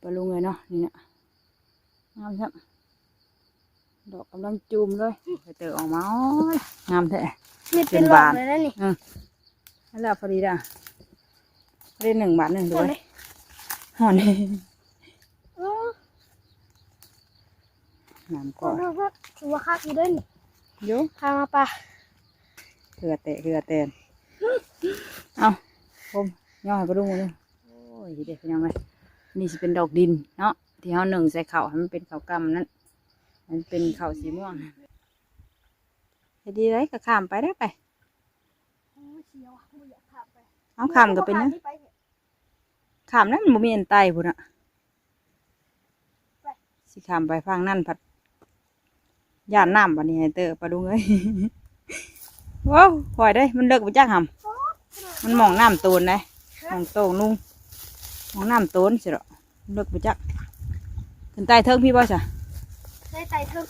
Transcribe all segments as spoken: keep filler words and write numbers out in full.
ปะลุงเอ้ยเนาะ นี่นะ งามครับ ดอกกำลังจูมเลย ไปเตอออกมา โอ้ย งามแท้ นี่เป็น เป็น หลอก บาน เลยนะนี่ อืม นั่นแหละพอดีละ ได้หนึ่งบาทหนึ่งด้วย ห่อน โอ้ น้ำ ก็ ก่อน ถือว่าคักอยู่เด้อนี่ โย พามาปลา เถื่อแตะเถื่อแตน เอาผมย่อให้ปะลุงเลย โอ้ย เด็กพี่น้องเลย นี่สิเป็นดอกดินเนาะ ที่เฮานึ่งใส่ข้าวให้มันเป็นข้าวกล้ำนั่น มันเป็นข้าวสีม่วง เฮ็ดดีเลยก็ข้ามไปได้ไป โอ้ยเสียวอะไม่อยากข้ามไป เอาข้ามก็เป็นหยัง ไปเนี่ย ข้ามนั้นบ่มีอันไต่พุ้นน่ะ สิข้ามไปฝั่งนั่นผัด ย่านน้ำบัดนี้ให้เตอปะลุงเอ้ย ว้าว ค่อยเด้ มันเลิกบ่จักหำ มันหม่องน้ำโตนเด้ หม่องโตนลุง หม่องน้ำโตนสิดอก เลิกบ่จัก ขึ้นไต่เทิงพี้บ่ซะ ได้ไต่เทิง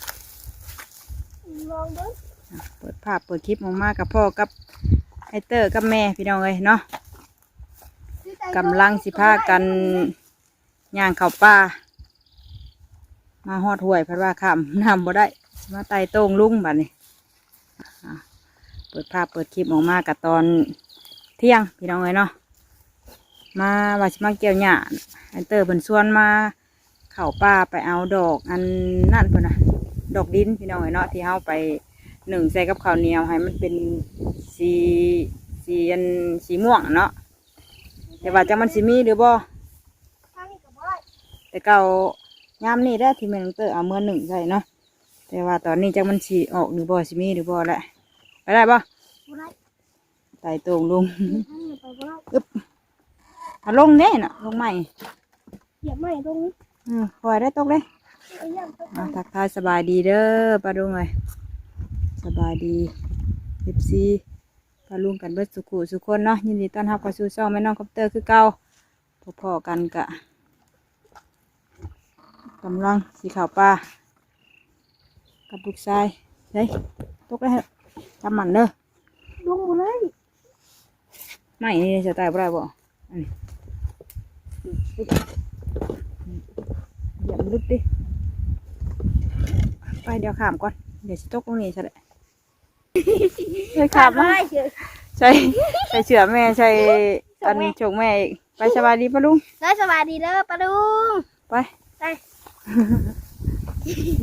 ลองเบิ่ง เปิดภาพเปิดคลิปออกมากับพ่อกับไอ้เตอกับแม่พี่น้องเอ้ยเนาะ กำลังสิพากันย่างเข้าป่า มาฮอดห้วยเพิ่นว่าข้ามน้ำบ่ได้ มาไต่โต้งลุงบัดนี้ อ่ะ เปิดภาพเปิดคลิปออกมากับตอนเที่ยงพี่น้องเอ้ยเนาะ มาว่าสิมาเกี่ยวหญ้า ไอ้เตอเพิ่นชวนมาเข้าป่าไปเอาดอกอันนั่นพุ้นน่ะ ดอกดินพี่น้องเอ้ยเนาะ ที่เฮาไปนึ่งใส่กับข้าวเหนียวให้มันเป็นสี สีอันสีม่วงเนาะ แต่ว่าจักมันสิมีหรือบ่ ทางนี้ก็บ่ได้ แต่เก่ายามนี้แหละที่แม่น้องเตอเอาเมือนึ่งใส่เนาะ แต่ว่าตอนนี้จักมันสิออกหรือบ่ สิมีหรือบ่แหละ ไปได้บ่ บ่ได้ ไต่โต้งลุง ทางนี้ไปบ่ได้ อึ๊บ เอาลงเด้น่ะ ลงใหม่ เหยียบไม้ลง อืม ค่อยได้ตกเด้ ไอ้ย่างตก อ่า ทักทายสบายดีเด้อปะลุงเอ้ย สบายดี เอฟซี ปะลุงกันเบิดสุขุสุคนเนาะ ยินดีต้อนรับเข้าสู่ช่องแม่น้องคอปเตอร์คือเก่า พบพ้อกันกะกำลังสิเข้าป่ากับลูกชาย เฮ้ย ตกแล้ว จับมันเด้อ ลงบ่ได้ ไม่นี่จะตายบ่ได้บ่ อันนี้ อย่ามันหลุดดิ ไปเดี๋ยวข้ามก่อน เดี๋ยวสิตกตรงนี้ซะแหละ เฮ้ย ข้ามมา ไปเฉย ใส่ ใส่เสื้อแม่ ใส่อัน ส่งแม่ ส่งแม่อีก ไปสบายดีปะลุง แล้วสวัสดีเด้อปะลุง ไป ไป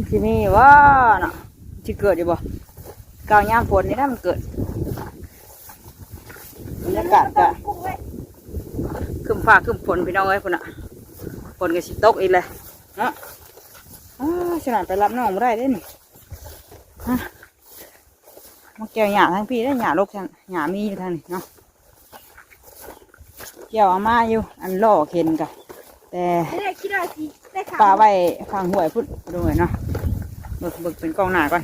สิมีว่าเนาะ สิเกิดอยู่บ่ เก่ายามฝนนี่นะมันเกิด บรรยากาศก็ กุ้งไว้ ครึ้มฟ้าครึ้มฝนพี่น้องเอ้ยพุ้นน่ะ ฝนก็สิตกอีกเลยเนาะ อ้า ฉะนั้นไปรับน้องบ่ได้เด้นี่ ฮะ มาเกี่ยวหญ้าทางพี้ได้ หญ้าลกทาง หญ้ามีอยู่ทางนี้เนาะ เกี่ยวเอามาอยู่ อันล่อเข็นกะ แต่ ไม่ได้คิดว่าสิได้ขาว ปะไว้ฝั่งห้วยพุ้นด้วยเนาะ เบิ่งเบิ่งเป็นกล้องหน้าก่อน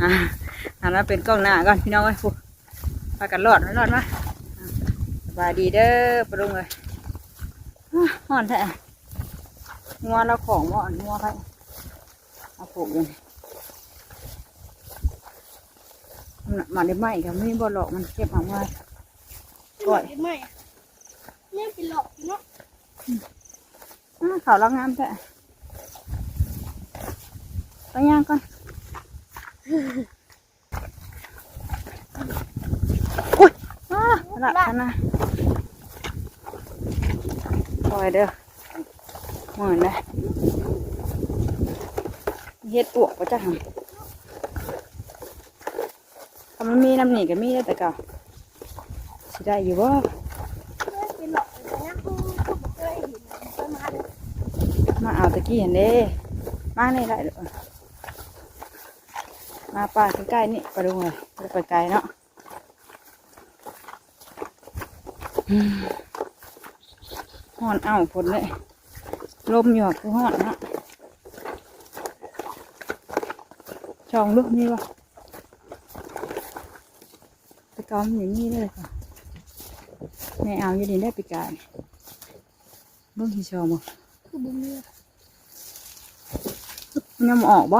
อ่า อันนั้นเป็นกล้องหน้าก่อนพี่น้องเอ้ย พุ้น พากันรอดมารอดมา อ่ะ สบายดีเด้อปะลุงเอ้ย อ้า ฮ้อนแท้ งัวเราของบ่ อันงัวไผ เอาผูกอยู่นี่ มันน่ะ มาได้ไหมก็มีบ่หรอก มันเก็บเอามา ก้อย ไม่อะเนี่ยเป็นหลอกอยู่เนาะ อ้า เขาวเรางามแท้ ไปย่างก่อน อุ้ย อ้า ละนะ ปล่อยเด้อ เหมือนนะ เฮ็ดปวกบ่จักหั่น ถ้ามันมีน้ำนี่ก็มีแล้วแต่เก่า สิได้อยู่บ่ เป็นหลอกอยู่นะกูกูบ่เคยเห็นมันมาเลย มาเอาตะกี้หั่นเด้ มานี่ได้เด้อ มาป่าใกล้ๆนี่ ปะลุงเอ้ย บ่ได้ไปไกลเนาะ อืม ฮ้อนอ้าวฝนเลย ลมอยู่คือฮ้อนเนาะ ช่องลูกนี่วะ แต่เก่ามันอย่างนี้เลยค่ะ แม่เอาอยู่นี่ได้ปีกาย เบิ่งที่ช่องบ่ คือบ่มี มันยังบ่ออกบ่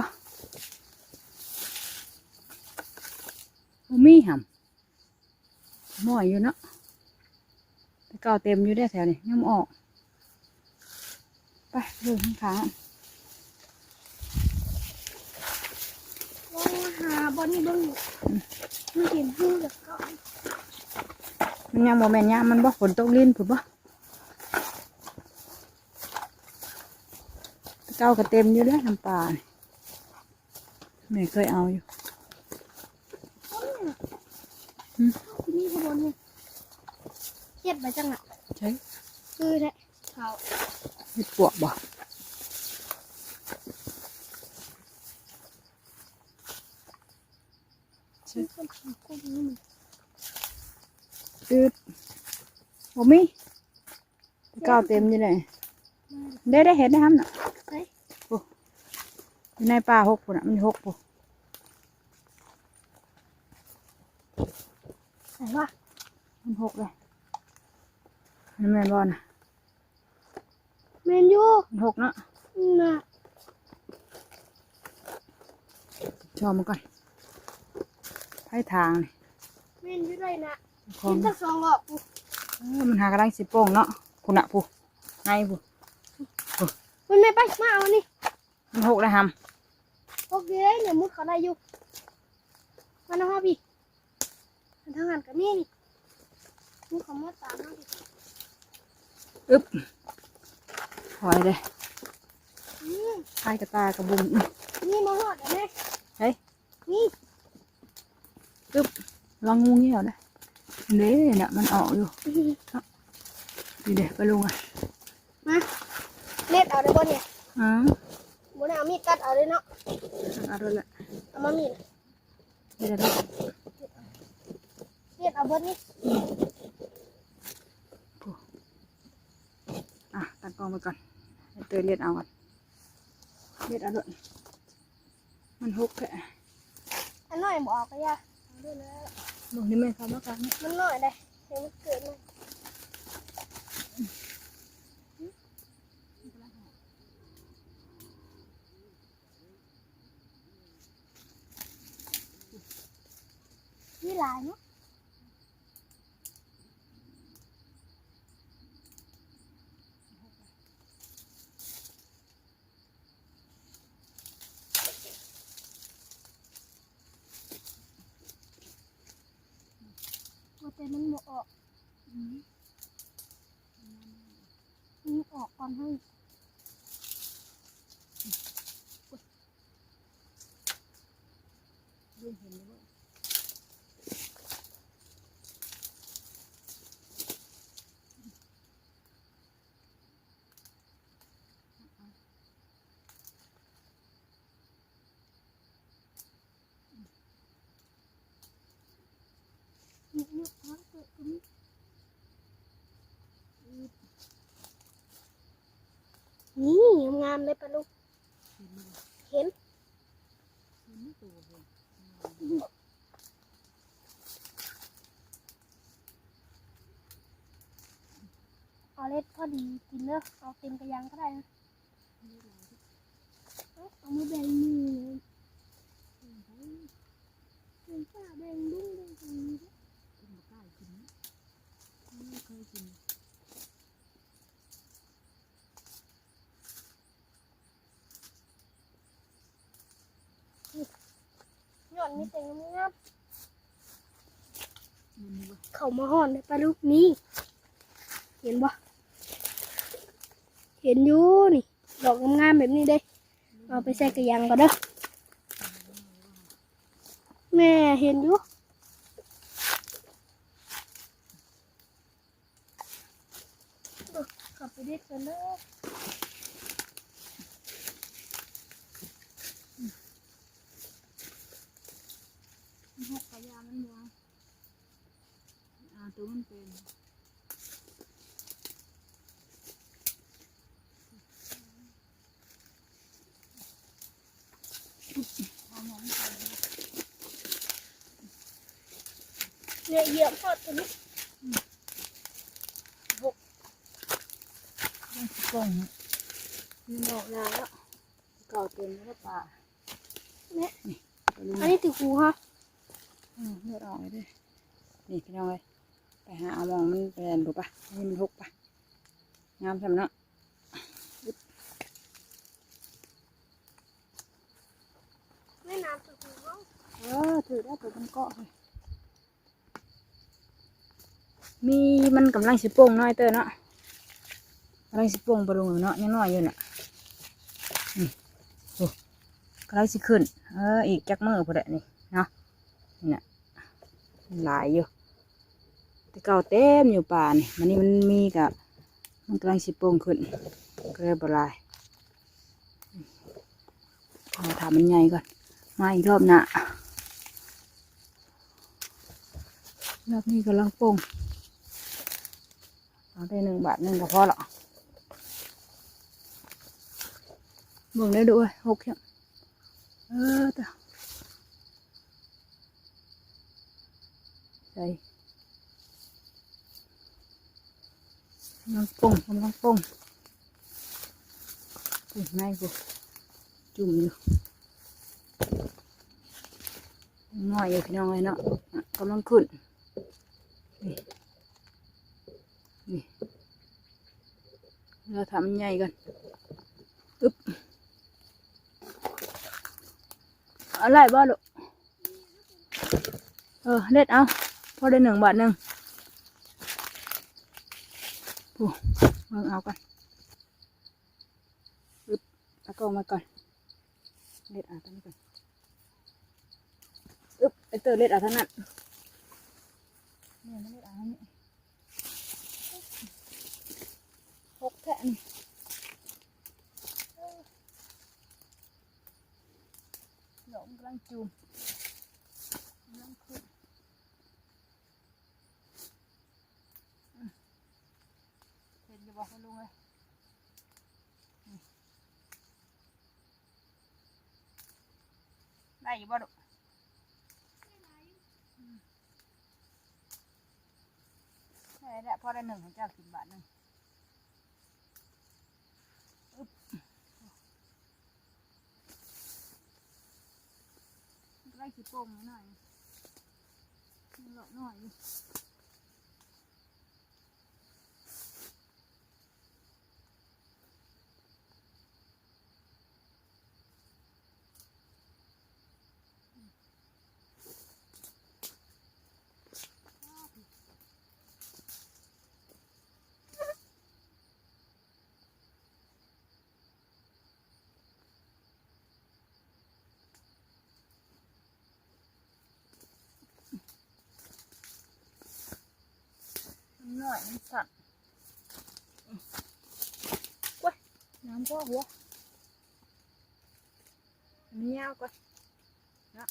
บ่มีหำ น้อยอยู่เนาะ แต่เก่าเต็มอยู่เด้แถวนี้ ยังบ่ออก ไปเบิ่งข้างๆ ลองหาบ่อนนี่เบิ่งอยู่ มันเห็นหูแล้วก็ มันยังบ่แม่นยามมันบ่ ฝนตกลิ้นพุ้นบ่ เก่าก็เต็มอยู่เด้อน้ำปลานี่ แม่เคยเอาอยู่ อืม ที่นี่ข้างบนนี่ เฮ็ดไปจังอะ ใช่ คือแท้ เขา เฮ็ดปวกบ่ ใช่ มีคนทำพวกนี้มัน อึด บ่มี เก่าเต็มอยู่เลย ได้ ได้เห็ดได้ห้ำน่ะ ใช่ โอ้ อยู่ในป่าหกพุ้นน่ะ มันหกพุ้น ใส่วะ มันหกเลย มันแม่นบ่น่ะ แม่นอยู่ มันหกเนาะ น่ะ ชอบมันก่อน ไผทางนี่ แม่นอยู่ได้น่ะ ของ เห็นทั้งสองดอกพุ้น เออ มันหากำลังสิโป่งเนาะ พุ้นน่ะพุ้น ในพุ้น พุ้น แม่ไป มาเอานี่ มันหกแล้วหำ หกเด้ เนี่ย มุดเขาได้อยู่ มานะพ่อพี่ ทางนั้นก็มีนี่ มุดเขามาตามมาพี่ อึ๊บ ถอยเลย อืม ไอ้กระตากระบุง อืม นี่มาฮอดแล้วแม่ เฮ้ย นี่ ตึ๊บ ลองงูเงี้ยวนะ เด้เนี่ย มันออกอยู่ อืม นี่เด้ ไปลุงอ่ะ มา เล็ดเอาได้บ่เนี่ย อืม บ่ได้เอามีดตัดเอาเลยเนาะ เอาโดนละ เอามามีด เดี๋ยวๆ เล็ดเอาเบิดนี่ อ่ะ ตั้งกล้องไว้ก่อน ให้เตยเล็ดเอาก่อน เล็ดเอาโดน มันหกแท้ อันน้อยบ่ออกก็ยา เอาด้วยแล้ว บ่นี่แม่เขามากัน มันน้อยเด้ เดี๋ยวมันเกิดมา มีหลายเนาะ ว่าแต่มันบ่ออก อืม มันออกก่อนให้ ลุงเห็นไหมลูก นี่ นี่ เอาเกิดตรงนี้ นี่งามๆเลยปะลูก เห็นไหม เห็น เห็นไหมตัวเห็น เอาเล็ดพอดีกินเนอะ เอาเต็มกระยังก็ได้นะ เอามาแบ่งหมู่ แบ่งป้าแบ่งลุงแบ่งตรงนี้ด้วย เพิ่นบ่กล้ากินนะ ไม่เคยกิน ยอดมีแต่งามๆ มันนี่บ่ เขามาฮอดเลยปะลูกนี่ เห็นบ่ เห็นอยู่นี่ ดอกงามๆแบบนี้เด้ เอาไปใส่กระยังก่อนเด้อ แม่เห็นอยู่ ขับไปเด็ดกันเลย หกกระยามันบ่ อ่า ตัวมันเป็น เนี่ยเหยียบพอดตัวนี้ อืม หก ยังสิกล่อง นี่ดอกยาแล้ว เก่าเต็มแล้วป่า เนี่ย นี่ อันนี้ติดหูฮะ อืม เลือดออกเลยเด้ นี่พี่น้องเอ้ย ไปหาเอามองมันไปอันดูปะ นี่มันหกปะ งามส่ำเนาะ อึ๊บ เออ ถือได้ตัวมันเกาะ มี มันกำลังสิโป่งน้อยเตอเนาะ กำลังสิโป่งปลาดุกเนาะ ยังน้อยอยู่น่ะ นี่ โอ้ กำลังสิขึ้น เออ อีกจักมื้อพุ้นแหละนี่เนาะ นี่น่ะ หลายอยู่ แต่เก่าเต็มอยู่ป่านี่ มันนี่มันมีกะ มันกำลังสิโป่งขึ้น ก็เลยบ่หลาย เอา ถ้ามันใหญ่ก่อน มาอีกรอบหน้า รอบนี้กำลังโป่ง เอาได้หนึ่งบาทหนึ่งก็พอละ เบิ่งได้ด้วย หกเข็ม เออ ตะ ใส่ กำลังโป่ง กำลังโป่ง อุ้ย ในกู จุ่มอยู่ น้อยอยู่พี่น้องเอ้ยเนาะ อ่ะ กำลังขึ้น นี่ นี่ เราทำมันใหญ่กัน อึ๊บ อะไรบ่ลูก เออ เล็ดเอา พอได้หนึ่งบาทหนึ่ง โอ้ เบิ่งเอาก่อน อึ๊บ เอากล้องมาก่อน เล็ดเอาตัวนี้ก่อน อึ๊บ ไอ้เตอร์เล็ดเอาเท่านั้น เนี่ยมันเล็ดเอาเท่านี้ หกแท่น ดอกมันกำลังจูม กำลังขึ้น เห็นอยู่บ่คุณลุงเอ้ย นี่ ได้อยู่บ่ลูก อืม ได้แล้ว พอได้หนึ่งให้เจ้ากินบาทหนึ่ง อึ๊บ มันก็ได้ขี้โป่งนิดหน่อย มันหลอกหน่อยอยู่ มันหน่อยมันสั่น โอ้ย น้ำก็หัว มันยาวก่อนนะ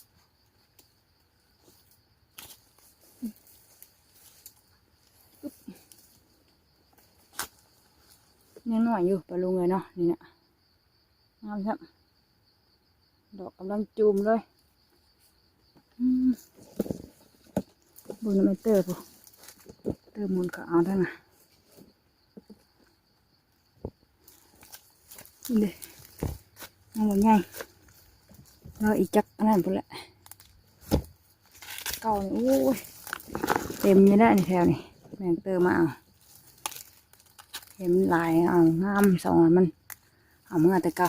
ยังน้อยอยู่ ปะลุงเอ้ยเนาะ นี่นะ งามครับ ดอกกำลังจูมเลย อืม เบิ่งนำแม่เตอร์พุ้น เตอร์หมุนเขาเอาทั้งนั้น นี่เด้ ยังบ่ใหญ่ รออีกจักอันนั้นพุ้นแหละ เก่านี่ โอ้ย เต็มอยู่แล้วนี่แถวนี่ แม่เตอร์มาเอา เห็นหลาย เอา งามสองอันมัน เอาเมื่อแต่เก่า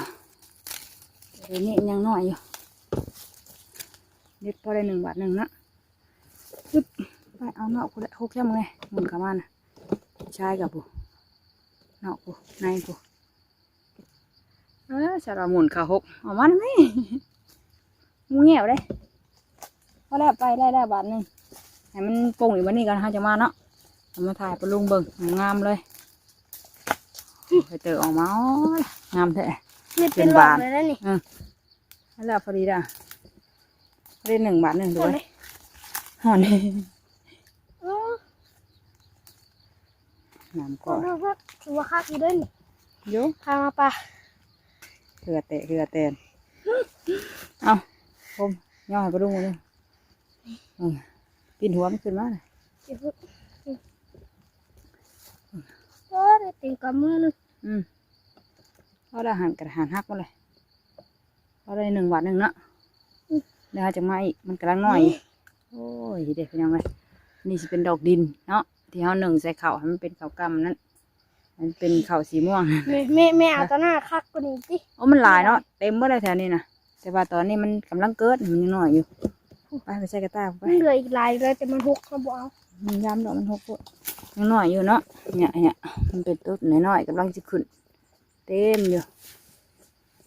เดี๋ยวนี้ยังน้อยอยู่ เด็ดพอได้หนึ่งบาทหนึ่งนะ ปึ๊บ ไปเอาเนาะ พุ้นแหละ หกแค่มึงไง หมุนเข้ามาน่ะ ชายกับผู้ เนาะผู้ ในผู้ เออ สารหมุนเขาหก เอามาหน่อย งูเงี้ยวเด้ พอแล้ว ไปได้แล้วบาทหนึ่ง ให้มันโป่งอีกวันนี้ก่อน เฮาจะมาเนาะ เอามาถ่ายปะลุงเบิ่ง งามเลย ไปเตอออกมา โอ้ย งามแท้ นี่เป็น เป็นบาท ดอกเลยนะนี่ อืม แล้วพอดีละ ได้หนึ่งบาทหนึ่งด้วย เห็นไหม ห่อน เออ น้ำก็ ถือว่าคักอยู่เด้อนี่ อยู่ พามาปะ เหือแตะ เหือแตน เอา ผม ย่อให้ปะลุงเลย อืม ปีนหัวมันขึ้นมาน่ะ เดี๋ยว เออ ได้เต็มกำมือหนึ่ง อืม พอได้หันกระหันหักมาเลย พอได้หนึ่งบาทหนึ่งเนาะ อืม แล้วจะมาอีก มันกำลังน้อย นี่ โอ้ย เด็กพี่น้องเอ้ย นี่สิเป็นดอกดินเนาะ ที่เฮานึ่งใส่ข้าวให้มันเป็นข้าวกล้ำนั่น มันเป็นข้าวสีม่วง แม่ แม่ แม่เอาตัวหน้าคักกว่านี้ติ โอ้ มันหลายเนาะ เต็มเบิดเลยแถวนี้น่ะ แต่ว่าตอนนี้มันกำลังเกิด มันยังน้อยอยู่ ไป ไปใส่กระต่ายไป มันเหลืออีกหลายเลย แต่มันหก เขาบ่เอา มันยามดอกมันหกโพด ยังน้อยอยู่เนาะ เนี่ยเนี่ยมันเป็นต้นน้อยๆ กำลังสิขึ้น เต็มอยู่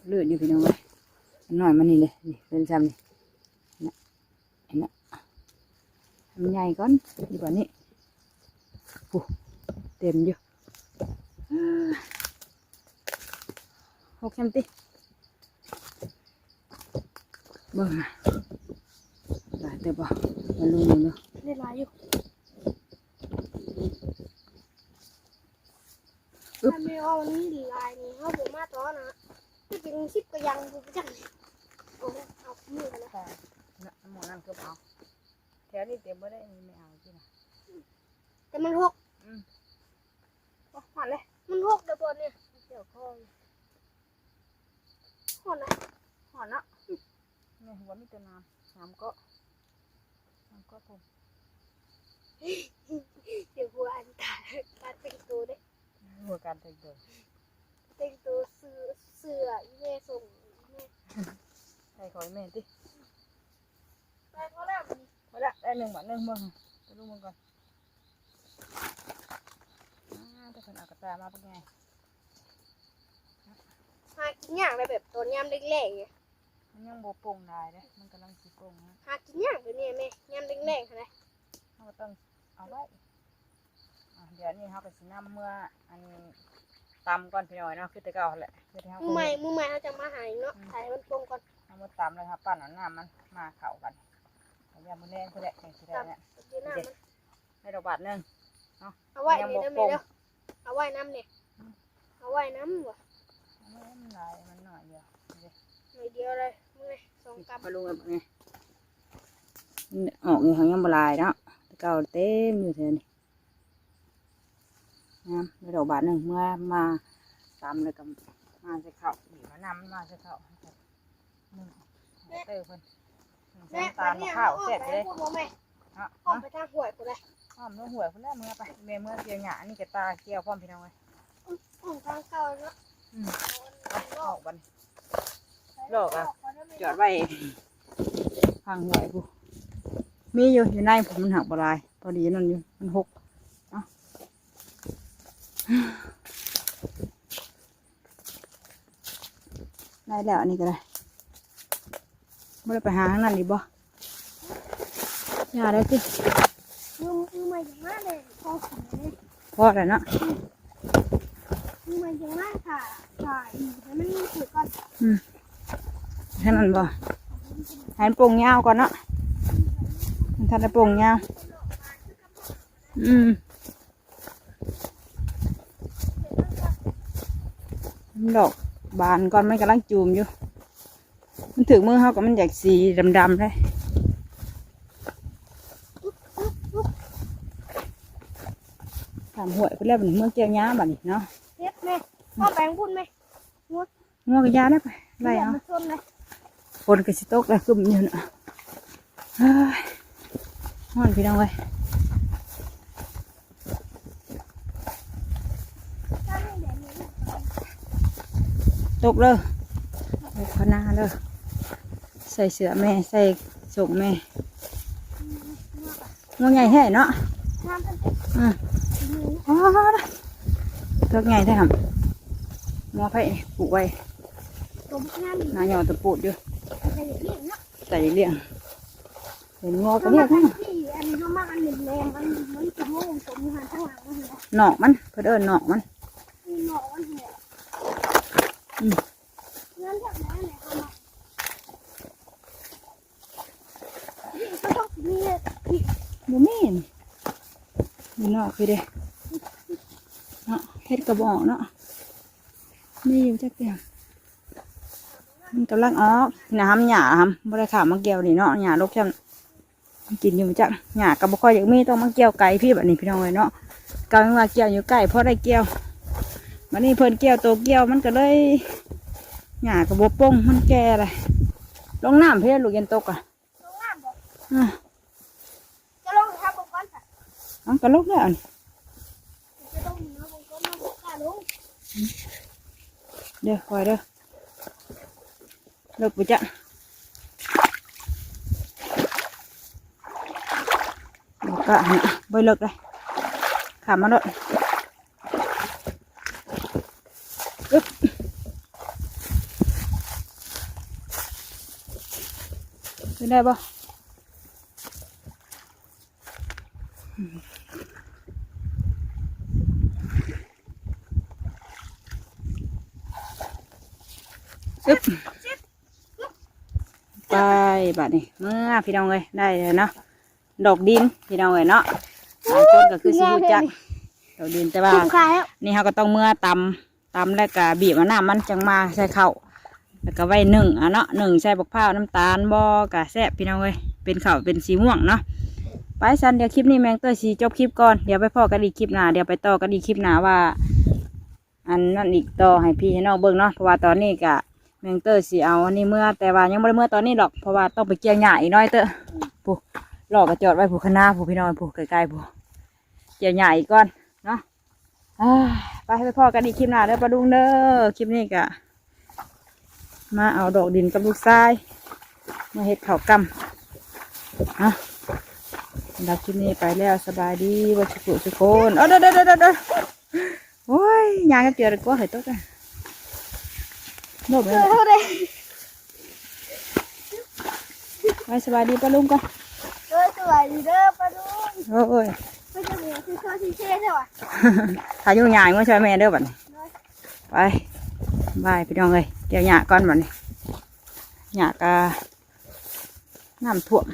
เลือดอยู่พี่น้องเอ้ย น้อยมันนี่เลย นี่เป็นซ้ำนี่ เนี่ย เห็นไหม มันใหญ่ก่อน ดีกว่านี้ โอ้ เต็มอยู่ หกแคมติ เบิ่งนะ หลายแต่บ่ มาลุงเนาะ ได้หลายอยู่ อึ๊บ ถ้าไม่เอานี่หลายนี่ เขาบ่มาต่อนะ ที่เป็นสิบก็ยังบ่จัก โอ้ย เอามือกันนะ แต่นะ หมอนั่นก็เอา แถวนี้เต็มบ่ได้ นี่ไม่เอาที่นะ แต่มันหก อืม โอ้ หอนเลย มันหกเดี๋ยวบนเนี่ย เกี่ยวข้อ หอนนะ หอนเนาะ อืม เนี่ย หัวมีแต่น้ำ น้ำก็ น้ำก็ผม เดี๋ยวหัวอันตา การแต่งตัวเด้ หัวการแต่งตัว แต่งตัวเสื้อ เสื้ออีแม่ส่งอีแม่ ใส่ของอีแม่ติ ไปพอแล้ว พอแล้ว ได้หนึ่งบาทหนึ่งเบิ่ง ไปดูมันก่อน อ่า แต่คนเอากระต่ายมาเป็นไง หากินยากเลยแบบตอนยามแลงๆเนี่ย มันยังบ่โป่งหลายเด้ มันกำลังสิโป่งนะ หากินยากเดี๋ยวนี้แม่ ยามแลงๆหั้นนะ เราก็ต้องเอาไว้ อ่ะ เดี๋ยวนี้เราก็สินำเมื่ออันตำก่อนพี่น้อยเนาะ คือแต่เก่าหั่นแหละ คือที่เรา มื้อใหม่ มื้อใหม่เราจะมาหาอีกเนาะ อืม ถ่ายให้มันโป่งก่อน เอามาตำเลยค่ะ ปั้นเอาน้ำมันมาเข้ากัน เอายามมื้อแลงก็ได้ จังสิได้เนี่ย ตำอยู่น้ำมัน ได้ดอกบาทหนึ่งเนาะ เอาไว้ ยังบ่ นี่นะ โป่ง แม่เด้อ เอาไว้น้ำเนี่ย อืม เอาไว้น้ำวะ มันหลาย มันน้อยเดียว นี่เด้ หน่อยเดียวเลย มึงเลย สองกำ พอลุงเอาไง ออกนี่เขายังบ่หลายเนาะ แต่เก่าเต็มอยู่แถวนี้ งาม ได้ดอกบาทหนึ่ง เมื่อมาตำเลยก็มาใส่ข้าว บีบมะนาวมาใส่ข้าว หนึ่ง เตอร์เพิ่น แม่ น้ำตาลมะพร้าวแซ่บเลย พูดว่าแม่ เนาะ อ้อมไปทางห้วยกูเลย อ้อมลงห้วยพุ่นแล้ว เมื่อไป แม่เมื่อเกี่ยวหญ้า อันนี้ก็ตาเกี่ยวพร้อมพี่น้องเลย อ้อมทางเก่าเนาะ อืม ออกบัดนี้ ลอกอะ จอดไว้ ทางห้วยพุ้น มีอยู่ อยู่ในพุ้น มันหักบ่หลาย พอดีนั่นอยู่ มันหก เนาะ ได้แล้ว อันนี้ก็ได้ บ่ได้ไปหาทางนั้นอีกบ่ อย่าได้สิ มือ มือใหม่ยังมาเลย พอกินเลย พอแล้วเนาะ มือใหม่ยังมาค่ะ ค่ะ อีกให้มันสุกก่อน อืม แค่นั้นบ่ ให้มันโป่งยาวก่อนเนาะ มันทันได้โป่งยาว อืม ดอกบานก่อน มันกำลังจูมอยู่ มันถือมือเขาก็มันอยากสีดำๆเลย ตามห้วยพุ้นแล้ว บัดนี้เมือเกี่ยวหญ้าบัดนี้เนาะ เฮ็ดแม่ พ่อแปลงพุ่นแม่ งัว งัวก็อย่าแล้วไป ไล่เอา มันชนเลย ฝนก็สิตกแล้ว ครึ้มอยู่เนาะ เฮ้ย ฮ้อนพี่น้องเอ้ย ตกเลย ตกขนาดเลย ใส่เสื้อแม่ ใส่ส่งแม่ งัวใหญ่แท้เนาะ งามจัง อืม อ๋อ เทือกใหญ่แท้ครับ งัวไผปลูกไว้ ตัวบักงาม หน้าหย่อตะปูดอยู่ ใส่เลี้ยงเนาะ ใส่เลี้ยง เห็นงัวก็เรียกนะ ที่อันนี้เขามาอันหนึ่งแรง มัน มันจะโม่งสมอยู่หันข้างหลังมันเหรอ นอกมัน เพิ่นเอิ้นนอกมัน นี่นอกมันเหรอ อืม เงินจากไหนเนี่ยเขามา นี่เขาต้องมี บ่มีนี่ อยู่นอกพี่เด้ เนาะ เฮ็ดกระบอกเนาะ มีอยู่จักเดียว มันกำลังออก น้ำหญ้าครับ บ่ได้เข้ามาเกี่ยวนี่เนาะ หญ้าลกแค่ กินอยู่จัก หญ้าก็บ่ค่อยอยากมี ต้องมาเกี่ยวไกลพี่บัดนี้พี่น้องเอ้ยเนาะ ก็ว่าเกี่ยวอยู่ใกล้ พอได้เกี่ยว บัดนี้เพิ่นเกี่ยว โตเกี่ยวมันก็เลย หญ้าก็บ่โป่ง มันแก่เลย ลงน้ำเพิ่น ลูก ยันตกอ่ะ ลงน้ำบ่ อ่ะ จะลงทำบ่ก่อนค่ะ เอาก็ลงแล้วอัน จะต้องมีน้องบ่ก่อน น้องบ่กล้าลง เด้อ คอยเด้อ เลิกบ่จ๊ะ อ่ะ บ่เลิกเลย ข้ามมาโลด อึ๊บ ขึ้นได้บ่ อึ๊บ ไป บัดนี้ เมื่อพี่น้องเอ้ย ได้แล้วเนาะ ดอกดิน พี่น้องเอ้ยเนาะ หลายคนก็คือสิรู้จัก ดอกดิน แต่ว่า คุ้มค่าแล้ว นี่เราก็ต้องเมื่อตำ ตำแล้วก็บีบเอาน้ำมันจั่งมาใส่ข้าว แล้วก็ไว้นึ่งเอาเนาะ นึ่งใส่บักพร้าว น้ำตาล บ่ก็แซ่บ พี่น้องเอ้ย เป็นข้าวเป็นสีม่วงเนาะ ไป ซั้น เดี๋ยวคลิปนี้แมงเต้ยสิจบคลิปก่อน เดี๋ยวไปพ้อกันอีกคลิปหน้า เดี๋ยวไปต่อกันอีกคลิปหน้าว่า อันนั้นอีกต่อให้พี่ให้น้องเบิ่งเนาะ เพราะว่าตอนนี้ก็แมงเต้ยสิเอาอันนี้เมื่อ แต่ว่ายังบ่ได้เมื่อตอนนี้ดอก เพราะว่าต้องไปเกี่ยงหญ้าอีกหน้อยเต้ย ผู้ ล้อก็จอดไว้ผู้ คะน้าผู้ พี่น้องผู้ ใกล้ๆผู้ เกี่ยงหญ้าอีกก่อนเนาะ อ่า ไป ไปพ้อกันอีกคลิปหน้าเด้อป้าลุงเด้อ คลิปนี้ก็มาเอาดอกดินกับลูกชาย มาเฮ็ดข้าวกล้ำ อ่ะ สำหรับคลิปนี้ไปแล้ว สบายดีเบิดสุขสุขคน เออ เด้อ เด้อ เด้อ เด้อ โอ้ย ย่างกันเจือเลย กลัวไข่ตกอ่ะ โดดไป เออ เท่าใด ไป สบายดีป้าลุงก่อน เออ สบายดีเด้อป้าลุง โอ้ย ไม่จะมีที่ช่วยที่เช่ใช่ปะ พายุยายมาช่วยแม่เด้อบัดนี้ ไป บายพี่น้องเอ้ย เกี่ยงหญ้าก่อนบัดนี้ หญ้าก็น้ำท่วม